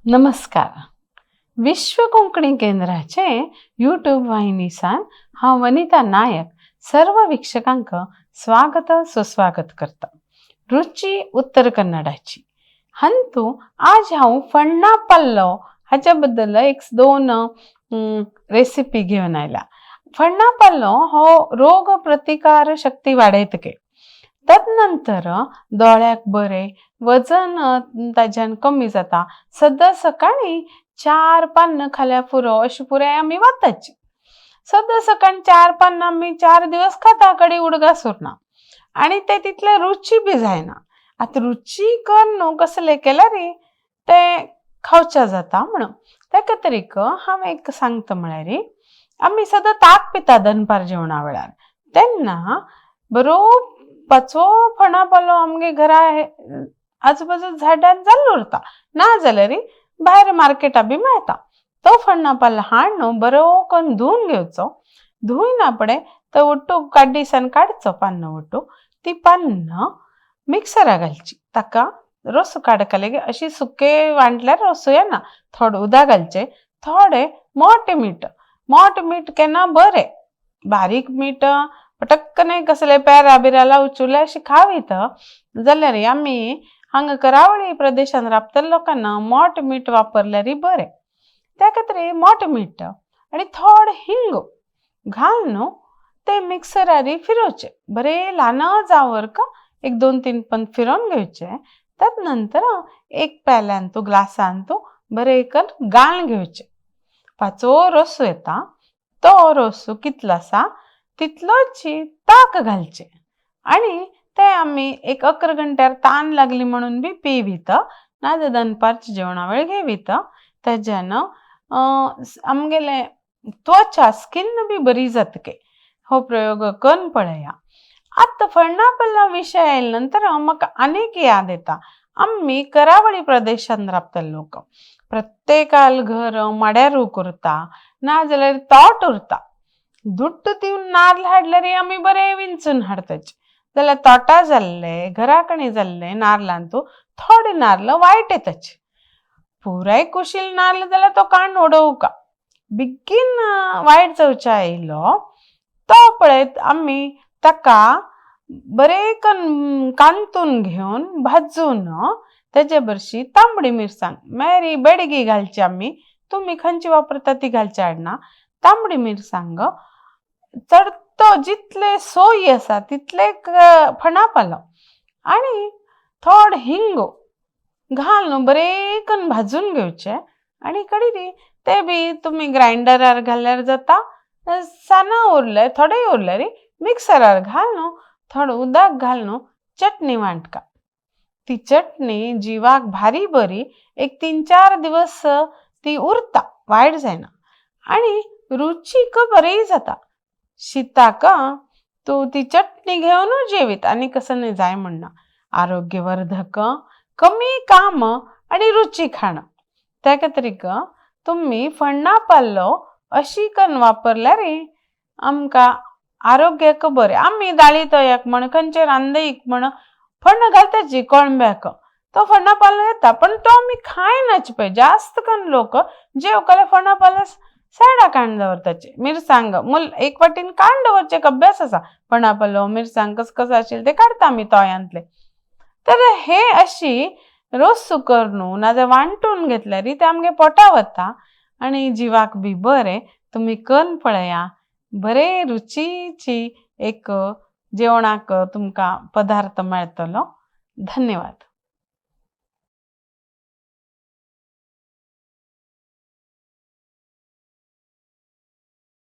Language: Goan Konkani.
नमस्कार. विश्व कोंकणी केंद्राचे यूट्यूब वाहिनीसान हांव वनिता नायक सर्व वीक्षकांक स्वागत सुस्वागत करता. रुची उत्तर कन्नडाची हंतू आज हांव फण्णा पल्लो हाच्या बद्दल एक दोन रेसिपी घेवन आयला. फण्णा पल्लो हो रोग प्रतिकार शक्ती वाडयतके, तदनंतर दोळ्याक बरें, वजन ताज्यान कमी जाता. सद्दां सकाळीं 4 पान्नां खाल्यार पुरो अशी पुराय आमी वाताची. सद्दां सकाळीं 4 पान्नां आमी 4 दिवस खाता, कडी उडगास उरना आनी ते तितले रुची बी जायना. आतां रुची कर न्हू कसले केल्यार ते खावच्या जाता म्हणून तेका तरीक हांव एक सांगता, म्हळ्यार आमी सदां ताक पिता दनपार जेवणा वेळार, तेन्ना बरो पाचवो फणा पालो आमगे घरा आजूबाजू झाडान जाल्लो उरता, ना जाल्यार भायर मार्केटा बी मेळटा. तो फण्णा पालो हाड न्हू बरो करून धुवन घेवचो. धुयना फुडें तो ಒಟ್ಟು काड्डीसान काडचो पान्नां ಒಟ್ಟು, ती पान्नां मिक्सरा घालची. ताका रोस काडकले अशी सुके वांटल्यार रोस येना. थोडें उदक घालचें, थोडें मोटें मीठ. मोटें मीठ केन्ना बरें, बारीक मीठ पटक्कन कसले पेरा बिरा लावचुले अशी खावीत जाल्यार आमी हांगा करावळी प्रदेशांत राबतल्या लोकांना मोटें मीठ वापरल्यार बरें. त्या खातीर मोटें मीठ आनी थोडें हिंग घाल न्हू ते मिक्सरार फिरोवचें, बरें ल्हान जावर का एक 2-3 पण फिरोवन घेवचें. त्यात नंतर एक पेल्यान तूं ग्लासान तूं बरें करून गाळून घेवचें. पाचवो रोसो येता, तो रोसो कितलो आसा तितलोच ताक घालचें आनी ते आमी एक 11 घंट्यार तान लागली म्हणून बी पिवीत, नाजाल्यार दनपारच्या जेवणा वेळ घेवीत. तेज्यान आमगेलें त्वचा स्किन बी बरी जातके. हो प्रयोग करून पळया. आतां फण्णा पल्ला विशय आयले नंतर म्हाका आनीक याद येता, आमी करावळी प्रदेशांत राबतले लोक. प्रत्येकाल घर माड्यार उरता, नाजाल्यार तोट उरता. दुड्ड दिवन नाल्ल हाडल्यार आमी बरें विंचून हाडताचे, जाल्यार तोटा जाल्ले घरा कडेन जाल्ले नाल्लांतू थोडे नाल्ल वायट येताचे. पुराय कुशील नाल्ल जाल्यार तो काडून उडोवका, बेगीन वायट जावचे आयलो तो पळयत आमी ताका बरें कन्न कांतून घेवन भाजून तेजे बरशी तांबडी मिरसांग मेरी बेडगी घालची आमी, तुमी खंयची वापरता ती घालची हाडना. तांबडी मिरसांग चडतो जितले सोय आसा तितले फणा पालो आनी थोडो हिंग घालून बरें कन्न भाजून घेवचें आनी कडरी ते बी तुमी ग्रायंडरार घाल्यार जाता, साना उरले थोडे उरले मिक्सरार घालून थोडो उदक घालून चटणी वांटका. ती चटणी जिवाक भारी बरी, एक 3-4 दिवस ती उरता, वायट जायना आनी रुचीक बरी जाता. शिताक तूं ती चटणी घेवनूच जेवीत आनी कसं न्हय जाय म्हणना. आरोग्यवर्धक, कमी काम आनी रुची खाणां. त्या खातीर तुमी फण्णा पालो अशी कन्न वापरल्यार आमकां आरोग्याक बरें. आमी दाळी तोयाक म्हण खंयचे रांदयीक म्हण फण्ण घालताची कोळंब्याक, तो फण्णा पालो येता, पण तो आमी खायनाची पळय. जास्त कन्न लोक जेवकाले फण्णा पालो सायडा काडून दवरताचे. मिरसांग मुल एक वाटीन काडून दवरचें एक अभ्यास आसा. फण्णा पालो मिरसांग कस कसो आशिल्लें ते काडटा आमी तोयांतले. तर हे अशी रोस करून नाजाल्यार वांटून घेतल्यार ते आमगे पोटा वता आनी जिवाक बी बरें. तुमी कन्न पळया, बरे रुचीची एक जेवणाक तुमकां पदार्थ मेळटलो. धन्यवाद.